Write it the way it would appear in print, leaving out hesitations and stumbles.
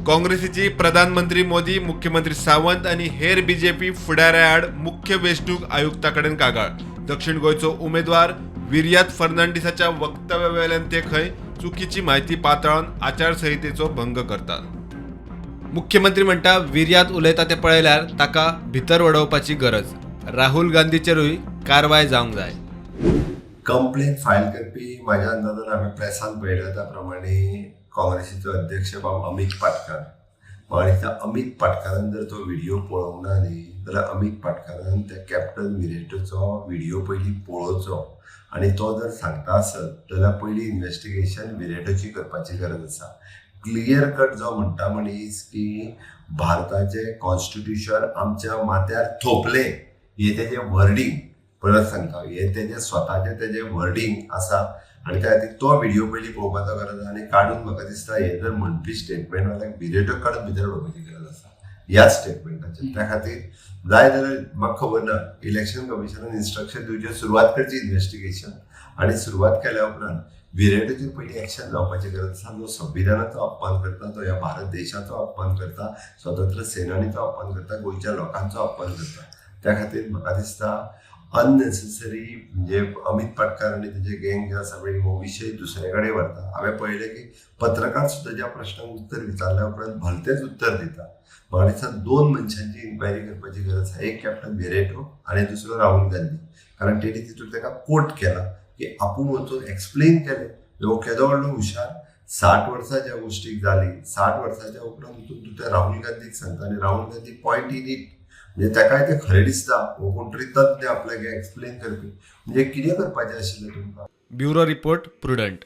काँग्रेसीची प्रधानमंत्री मोदी, मुख्यमंत्री सावंत आनी हेर बीजेपी फुडाऱ्या आड मुख्य वेंचणूक आयुक्ता कडेन कागाळ. दक्षिण गोंयचो उमेदवार विर्यात फर्नांडिसाच्या वक्तव्या वेल्यान ते खंय चुकीची म्हायती पातळावन आचारसंहितेचो भंग करतात. मुख्यमंत्री म्हणटा, विर्यात उलयता ते पळयल्यार ताका भितर वडोवपाची गरज. राहुल गांधीचेरूय कारवाय जावंक जाय. कंप्लेन फायल करपी म्हाज्या अंदाजान हांवें प्रेसान पळयल्या त्या प्रमाणे काँग्रेसीचो अध्यक्ष बाब अमीत पाटकार. म्हाका दिसता, अमीत पाटकारान जर तो व्हिडियो पळोवंक ना न्ही, जाल्यार अमीत पाटकारान त्या कॅप्टन विरेटोचो व्हिडियो पयलीं पळोवचो आनी तो जर सांगता आसत जाल्यार पयलीं इन्वेस्टिगेशन विरेटोची करपाची गरज आसा. क्लियर कट जो म्हणटा मनीस की भारताचें कॉन्स्टिट्युशन आमच्या माथ्यार थोपलें, हें तेजें वर्डींग, परत सांगता, हें तेजें स्वताचें तेजें वर्डींग आसा आनी त्या खातीर तो व्हिडियो पयलीं पळोवपाचो गरज आसा. आनी काडून, म्हाका दिसता, हें जर म्हणपी स्टेटमेंट जाल्यार विरेटो काडून भितर उडोवपाची गरज आसा ह्याच स्टेटमेंटाचेर. त्या खातीर जाय जाल्यार, म्हाका खबर ना, इलेक्शन कमिशनान इन्स्ट्रक्शन दिवचें, सुरवात करची इन्वेस्टिगेशन आनी सुरवात केल्या उपरांत विरेटोचेर पयलीं एक्शन जावपाची गरज आसा, जो संविधानाचो अपमान करता, तो ह्या भारत देशाचो अपमान करता, स्वतंत्र सेनानीचो अपमान करता, गोंयच्या लोकांचो अपमान करता. त्या खातीर म्हाका दिसता, अननेसेसरी म्हणजे अमीत पाटकार आनी तेजे गँग जे आसा पळय, हो विशय दुसरे कडेन व्हरता. हांवें पळयलें की पत्रकार सुद्दां ज्या प्रश्नाक उत्तर विचारल्या उपरांत भलतेच उत्तर दिता. म्हाका दिसता, दोन मनशांची इन्क्वायरी करपाची गरज आसा, एक कॅप्टन विरेटो आनी दुसरो राहुल गांधी, कारण तेणी तितून ताका कोट केला की आपूण वचून एक्सप्लेन केलें. हो केदो व्हडलो हुशार! 60 वर्सां ज्या गोश्टीक जाली, 60 वर्साच्या उपरांत वचून तूं त्या राहुल गांधीक सांगता आनी Rahul Gandhi point in it, म्हणजे ताकाय तें खरें दिसता. हो कोण तरी तज्ञ आपल्याक एक्सप्लेन करपी, म्हणजे कितें करपाचें आशिल्लें तुमकां? Bureau report, prudent.